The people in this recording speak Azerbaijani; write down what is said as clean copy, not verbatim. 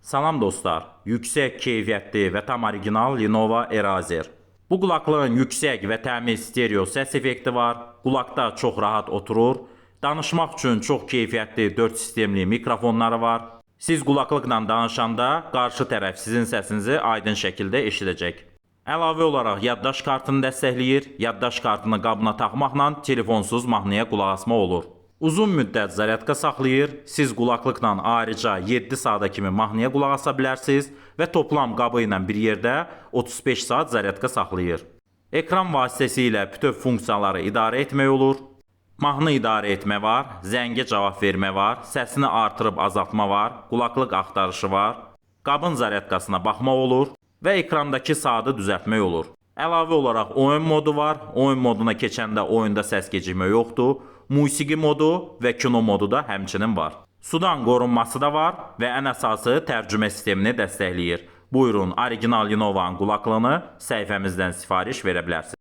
Salam dostlar, yüksək keyfiyyətli və tam original Lenovo Erazer. Bu qulaqlığın yüksək və təmiz stereo səs effekti var. Qulaqda çox rahat oturur. Danışmaq üçün çox keyfiyyətli 4 sistemli mikrofonları var. Siz qulaqlıqla danışanda qarşı tərəf sizin səsinizi aydın şəkildə eşidəcək. Əlavə olaraq yaddaş kartını dəstəkləyir. Yaddaş kartını qabına taxmaqla telefonsuz mahnıya qulaq asmaq olur. Uzun müddət zaryadka saxlayır. Siz qulaqlıqla ayrıca 7 saata kimi mahnıya qulaq asa bilərsiniz və toplam qabı ilə bir yerdə 35 saat zaryadka saxlayır. Ekran vasitəsilə bütöv funksiyaları idarə etmək olur. Mahnı idarə etmə var, zəngə cavab vermə var, səsini artırıb azaltma var, qulaqlıq axtarışı var, qabın zaryadkasına baxmaq olur və ekrandakı saatı düzəltmək olur. Əlavə olaraq oyun modu var. Oyun moduna keçəndə oyunda səs gecikmə yoxdur. Musiqi modu və kino modu da həmçinin var. Sudan qorunması da var və ən əsası tərcümə sistemini dəstəkləyir. Buyurun, original Lenovo-nun qulaqlığını səhifəmizdən sifariş verə bilərsiniz.